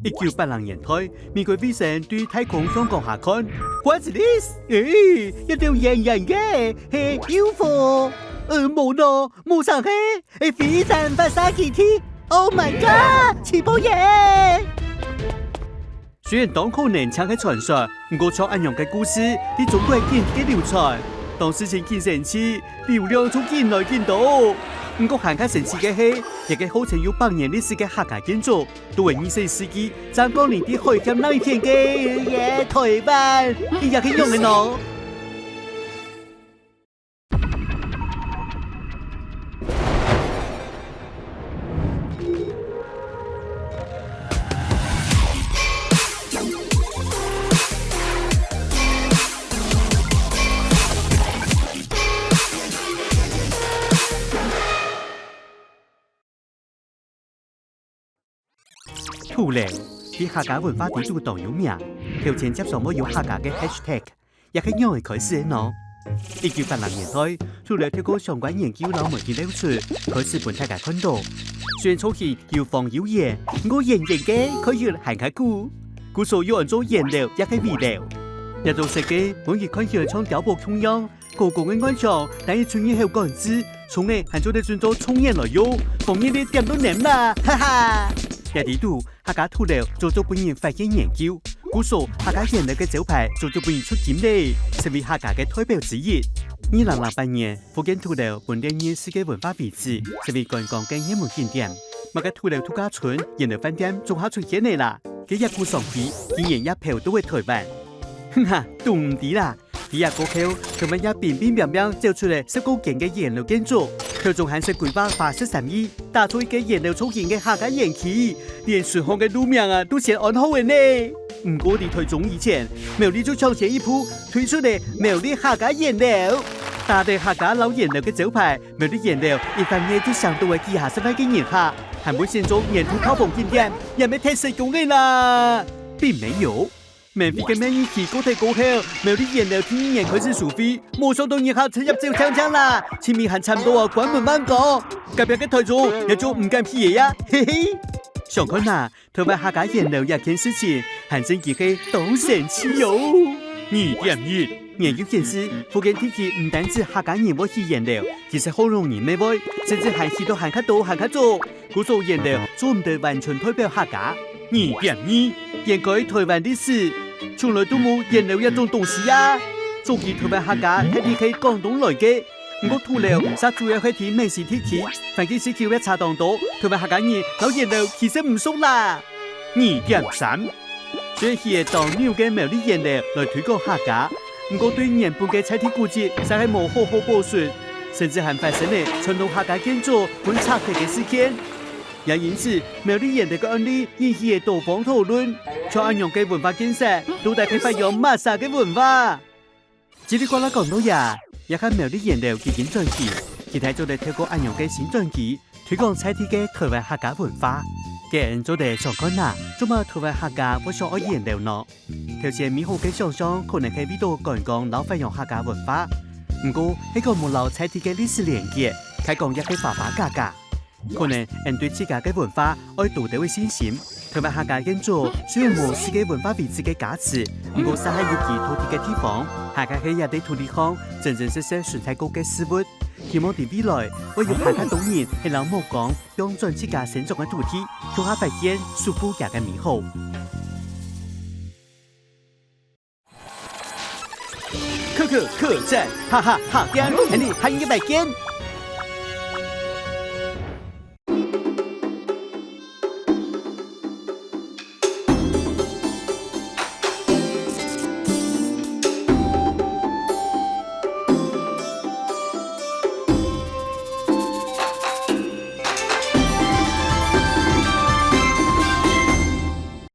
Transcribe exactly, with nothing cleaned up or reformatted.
一九八零年代，美國衛星對太空向光下看，「What's this？」「誒，一兜圓圓个，係U F O？」「呃，無喏，無成係，係飛彈發射基地。Oh my god，試爆耶！」雖然當可能淨係傳說，毋過像恁樣个故事，在中國緊个流傳。當時真神奇，流量就緊來緊多。毋過還較神奇个係，這個號稱有百年歷史个客家建築， 都係二十一世紀正降臨在海峽南片个耶，台灣，佢也係仰仔呢？土樓，在客家文化裡肚當有名，頭前輒常會有客家个hashtag，這係仰仔開始个呢？一九八零年代，土樓透過相關研究摎媒體流出，開始分大家看著。雖然造型又方又圓，毋過圓圓个看起來還較古，故所又安做圓樓也係圍樓。這種設計，本來看起來像碉堡共樣， 高高个外牆，但係出入口管制，窗仔還做得準做窗簾來用，方便你恬到黏啦，哈哈！這裡肚，客家土樓早就分人發現研究，故所客家圓樓个招牌早就分人出金咧，成為客家个代表之一。二零零八年，福建土樓分列入世界文化遺址，成為觀光个熱門景點。麼个土樓度假村、圓樓飯店總下出現咧啦！該一股商機，竟然也飄到位台灣。哼哈，都毋知啦！ 在這過後，台灣也乒乒乓乓走出來十過間个圓樓建築，頭中還識規劃花十三億，打造一個圓樓造型个客家園區，連順風个路名啊都先安好了呢。毋過在台中以前，苗栗就搶先一步推出了苗栗客家圓樓，打著客家摎圓樓个招牌，苗栗圓樓一轉眼就嚐著了幾下十萬个人客，還分選做年度爆紅景點，也毋係忒成功了啦！並沒有。 免費个暝日期過忒過後，苗栗圓樓第二年開始收費，無想著人客直接走淨淨啦，前面還慘到啊關門慢過，隔壁个台中也就毋敢去了呀，嘿嘿。想看啊，台灣客家圓樓這件事情，還真經係當神奇喲。二點一，研究顯示，福建地區毋單止客家人會起圓樓，其實福佬人乜會，甚至還起到還較多還較早。 故所圓樓做毋得完全代表客家。二點二，掀開台灣歷史，從來都無圓樓這種東西啊！早期台灣客家大體係廣東來个，毋過土樓嗄主要係在美西地區，環境需求也差當多，台灣客家人摎圓樓其實毋熟啦。二點三， 雖然起了當牛个苗栗圓樓來推廣客家，毋過對原本个在地古蹟嗄係無好好保存，甚至還發生了傳統客家建築分拆忒个事件。也因此，苗栗圓樓个案例引起了多方討論，像恁樣个文化建設，到底係發揚麼儕个文化？ 嘰哩呱啦講到這，這下苗栗圓樓已經轉型，期待做得透過恁樣个新轉機，推廣在地个台灣客家文化。該𠊎做得想看啊，做麼台灣客家會想愛圓樓呢？頭先美好个想像可能係為著觀光摎發揚客家文化，毋過係講無摎在地个歷史連結，開講也係花花假假。 可能𠊎對自家个文化愛多兜仔信心。台灣客家建築雖然無世界文化遺址个加持，毋過嗄係有佢土地个地方，還較係這塊土地項真真實實存在過个事物。希望在未來，會有還較多人係摎目光放轉自家生長个土地，共下發現、守護佢个美好。 可可客棧，哈哈哈店，喊你喊一百間。